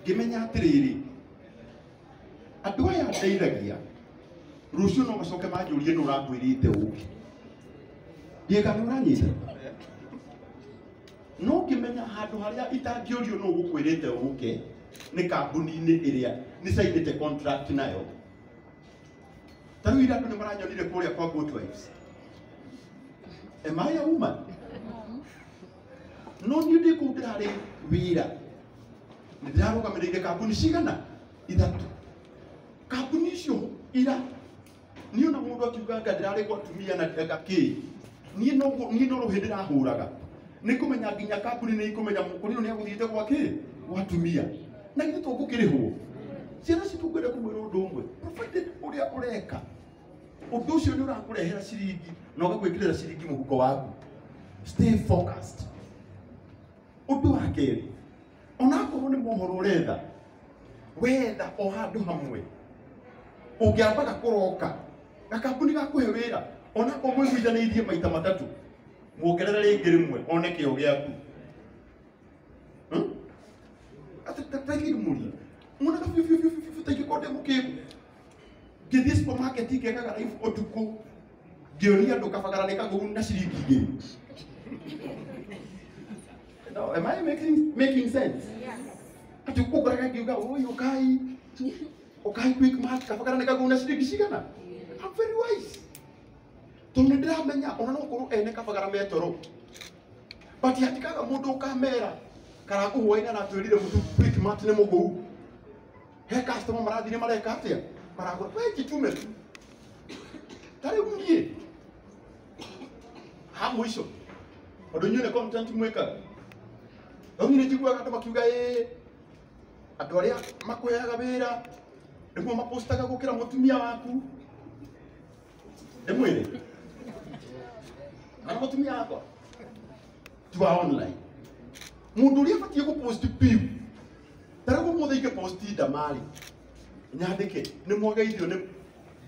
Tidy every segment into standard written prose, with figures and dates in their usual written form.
Ngĩmenya atĩrĩrĩ, andũ aya ndeithagia rũciũ no macoke manjũrie nũ ũrakwĩrĩte ũke. Ndiĩka nĩ ũranyita. No ngĩmenya handũ harĩa itangĩũrio nũ ũgũkwĩrĩte ũke nĩ kambuni-inĩ ĩrĩa nĩ cainĩte contract nayo. Ta rĩu ira andũ nĩ maranyonire kũrĩa kwa Good Wives. Am I a woman? No niĩ ndĩ kũu ndĩrarĩ wĩra. Nĩ ndĩrarũgamĩrĩire kambuni cigana? Ithatũ. Kambuni icio ira niĩ ona mũndũ akiuga anga ndĩrarĩ gwa atumia na anga kĩ. Niĩ no rũhĩ ndĩrahũraga. Nĩ kũmenya nginya kambuni nĩ ikũmenya mũkũrinũ nĩ agũthiĩte gwa kĩ? Gwa atumia. Na githĩ to gũkĩrĩhwo? Ciana citũ ngwenda kũmwĩra ũndũ ũmwe. Provided ũrĩa ũreka ũndũ ũcio nĩ ũrakũrehera ciringi na ũgagwĩkĩrĩra ciringi mũhuko waku. Stay focused. Ũndũ wa kerĩ, onakorwo nĩ mohoro ũretha, wetha o handũ hamwe ũngĩambaga kũroka gakambuni gakũhe wĩra onakorwo mũiguithanĩirie maita matatũ, muongerere rĩngĩ rĩmwe one kĩo gĩaku. Atĩ mũria muonaga biũ biũ biũ biũ ta ingĩkorwo ndĩ mũkĩgu ngĩthiĩ supermarket ngekaga live ũtukũ ngĩonia andũ kabagara nĩ kagũu na ciringi igĩrĩ. No, am I making sense? Yes. Ati ũkoraga ngiuga oi ũkai ũkai quick mart kabagara nĩ kagũu na ciringi cigana. I'm very wise. Tondũ nĩ ndĩramenya ona no korwo ene kabagara metoro. But hatikaga mũndũ ũkamera karakũhwaina na atwĩrire mũtu quick mart nĩ mũgũu. He customer marathire mareka atĩa? Maragũra. We jitume tu. Ta rĩu niĩ ha mũico tondũ inyuĩ nĩ content mwĩkaga. Rĩu niĩ njiguaga andũ makiuga ĩĩ andũ arĩa makũheaga wĩra nĩguo mapostaga gũkĩra mũtumia waku. Ndĩmwĩre kana mũtumia wakwa tiwa online mũndũ ũrĩa abatiĩ gũpost biũ ta rĩu ũmũthĩ ingĩposti Ndamari nyandĩke nĩ mwageithio nĩ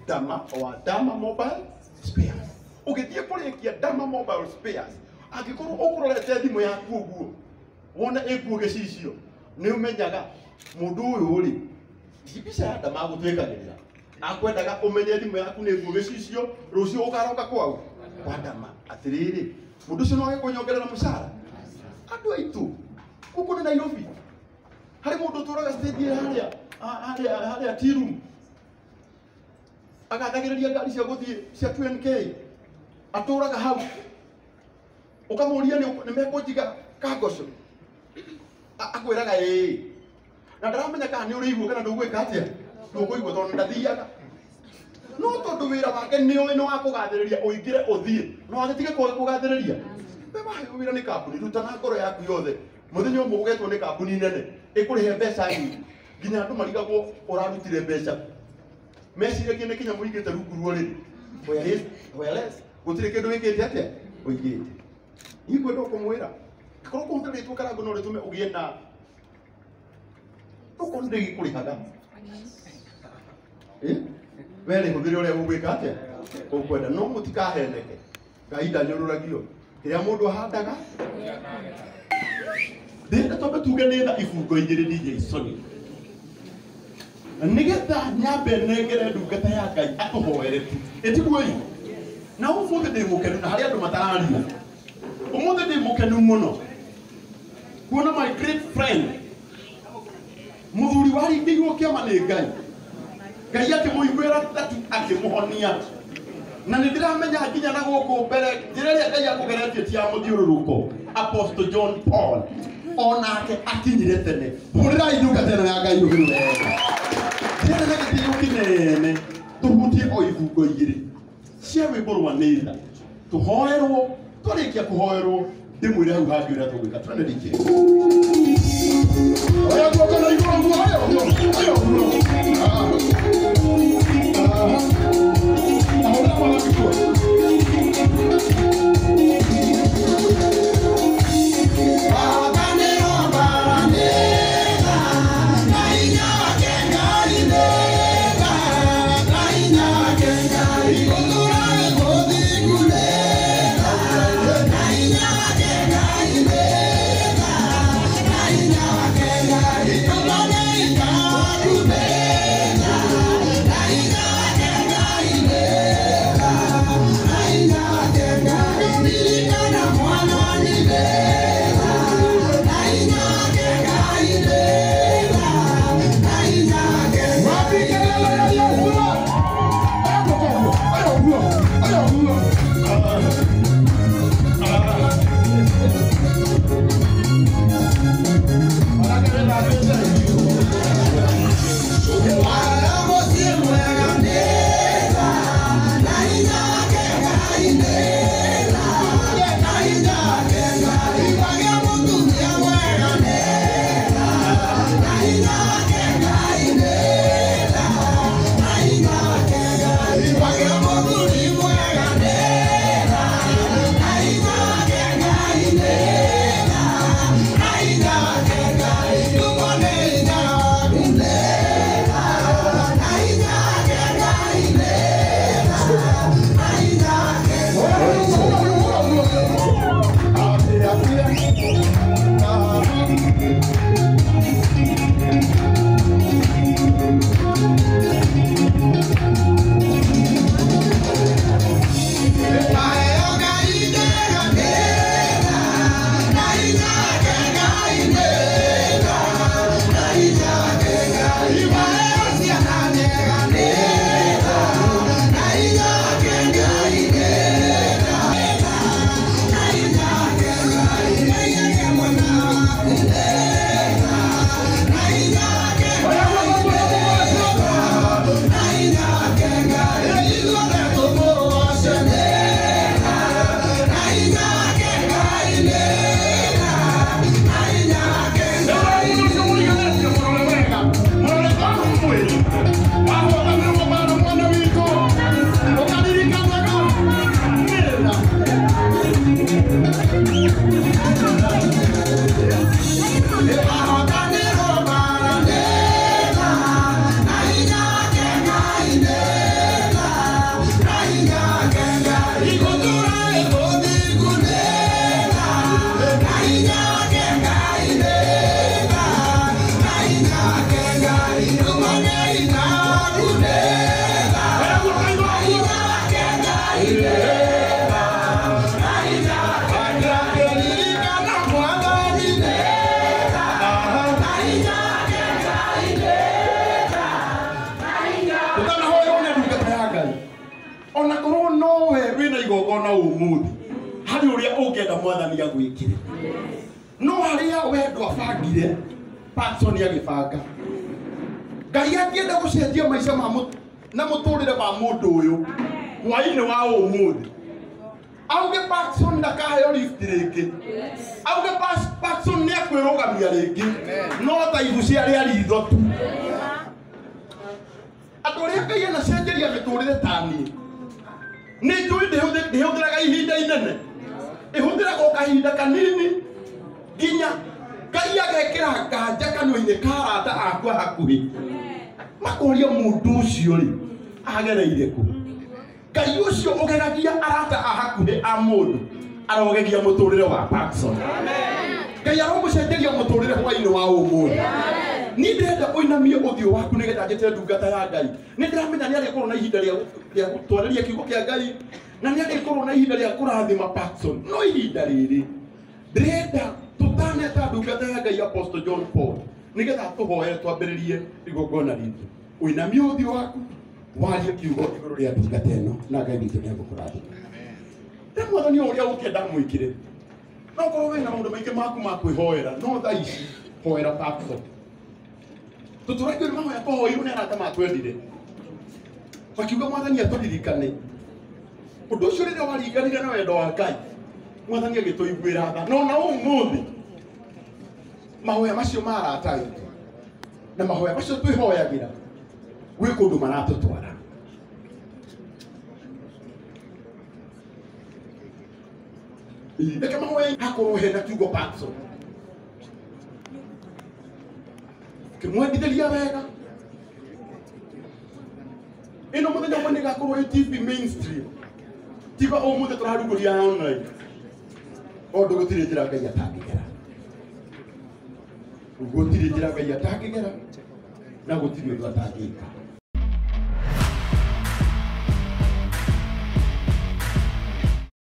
Ndama wa Ndama Mobile Spares. Ũgĩthiĩ kũrĩkia Ndama Mobile Spares angĩkorwo ũkũrorete thimũ yaku ũguo wone ĩkuo gĩcicio nĩ ũmenyaga mũndũ ũyũ rĩ ti mbica ya Ndama agũtwĩkagĩrĩra akwendaga ũmenye thimũ yaku nĩ ĩkuo gĩcicio rũciũ ũkaroka kwao kwa Ndama. Atĩrĩrĩ mũndũ ũcio no age kũnyongerera mũcara. Andũ aitũ gũkũ nĩ Nairobi harĩ mũndũ ũtũraga stage harĩa harĩa tea room agathagĩrĩria ngari cia gũthiĩ cia 2NK atũraga hau ũkamũria nĩ mekũnjiga kangoco akwĩraga ĩĩ na ndaramenya kana nĩ ũrĩigua kana ndũgwĩka atĩa ndũkũigua tondũ ndathiaga no tondũ wĩra wake nĩ ũĩ nĩ wa kũgathĩrĩria ũingĩre ũthiĩ no agĩtige kũgathĩrĩria. We waheo wĩra nĩ kambuni ruta na ngoro yaku yothe mũthenya ũmwe ũgetwo nĩ kambuni nene ĩkũrĩhe mbeca nyingĩ nginya andũ marigagwo ũrarutire mbeca meciragia nĩ kinya mũigĩte rungu rwa rĩrĩ whereas gũtirĩ kĩndũ wĩkĩte atĩa ũigĩte. Niĩ ngwenda kũmwĩra korwo kũhũthĩra rĩtwa Karangũ no rĩtũme ũgĩe na ũkorwo ndĩgĩkũrĩhaga we rĩhũthĩre ũrĩa ũgwĩka atĩa ũkwenda no mũtikaheneke. Ngai ndanyũrũragio kĩrĩa mũndũ ahandaga. Ndĩrenda twambe tuge nĩ tha ibungo igĩrĩ DJ Sony nĩgetha nyambe nengere ndungata ya Ngai atũhoere tu ĩtiguo ĩ na ũmũthĩ ndĩ mũkenu na harĩ andũ matararia ũmũthĩ ndĩ mũkenu mũno kuona my great friend mũthuri waringĩirwo kĩama nĩ Ngai Ngai akĩmũiguĩra tatu akĩmũhonia na nĩ ndĩramenya nginya na gũkũ mbere njĩra ĩrĩa Ngai akũgeretie ti ya mũthiũrũrũko. Apostle John Paul onake akinyire tene. Hũrĩrai ndungata ĩno ya Ngai ũhuru wega. Ndĩrenda na gĩtĩo kĩnene tũhutie o ibungo igĩrĩ cia rwĩmbo rwa nĩ tha tũhoerwo twarĩkia kũhoerwo ndĩmwĩre hau hangĩ ũrĩa tũgwĩka. Twende DJ. Oya guoko na igũrũ guo, oya ũguo, oya ũguo. Ahũra mwana kuo. Ngai ũngĩenda mwathani agwĩkire. No harĩa wendo abangire, Patson agĩbanga. Ngai angĩenda gũcenjia maica ma na mũtũrĩre wa mũndũ ũyũ hwaĩ-inĩ wa ũmũthĩ, auge Patson ndakaheo lift rĩngĩ, auge Patson nĩ akwĩrũgamia rĩngĩ, no ta ibu cia rĩa ritho tu. Andũ arĩa Ngai anacenjeria mĩtũrĩre ta niĩ, nĩ njũĩ ndĩhũthĩraga ihinda inene, ĩhũthĩraga o kahinda kanini nginya Ngai agekĩra nganja kanua-inĩ ka arata akwa hakuhĩ, makoria mũndũ ũcio rĩ agereire kũ. Ngai ũcio ũgegagia arata a hakuhĩ a mũndũ arogegia mũtũrĩre wa Patson. Ngai aromũcenjeria mũtũrĩre hwaĩ-inĩ wa ũmũthĩ. Niĩ ndĩrenda ũinamie ũthiũ waku nĩgetha njĩte ndungata ya Ngai. Nĩ ndĩramenya nĩ arĩkorwo na ihinda rĩa gũtwarĩria kiugo kĩa Ngai, na nĩ arĩkorwo na ihinda rĩa kũrathima Patson. No ihinda rĩrĩ ndĩrenda tũtaneta ndungata ya Ngai Apostle John Paul nĩgetha tũhoere twambĩrĩrie igongona ritũ. Ũinamie ũthiũ waku warie kiugo igũrũ rĩa ndungata ĩno, na Ngai witũ nĩegũkũrathima. Rĩ mwathani o ũrĩa ũngĩenda mwĩkĩre, no korwo wĩna maũndũ maingĩ maku ma kwĩhoera, no thaa ici hoera Patson. Tũtũraigua nĩ mahoya twahoirwo nĩ arata matwendire, makiuga mwathani atũririkane. Ũndũ ũcio rĩrĩa waringanire na wendo wa Ngai, mwathani agĩtũiguĩra tha. No na ũmũthĩ mahoya macio ma arata aitũ na mahoya macio twĩhoyagĩra gwĩ kũndũ maratũtwara. Reke mahoya hakorwo hena kiugo Patson, kĩmwendithĩria wega. Ĩno mũthenya ũmwe nĩgakorwo ĩ TV mainstream, tiga ũmũthĩ tũrarugũria online, tondũ gũtirĩ njĩra Ngai atangĩgera. Gũtirĩ njĩra Ngai atangĩgera, na gũtirĩ ũndũ atangĩka.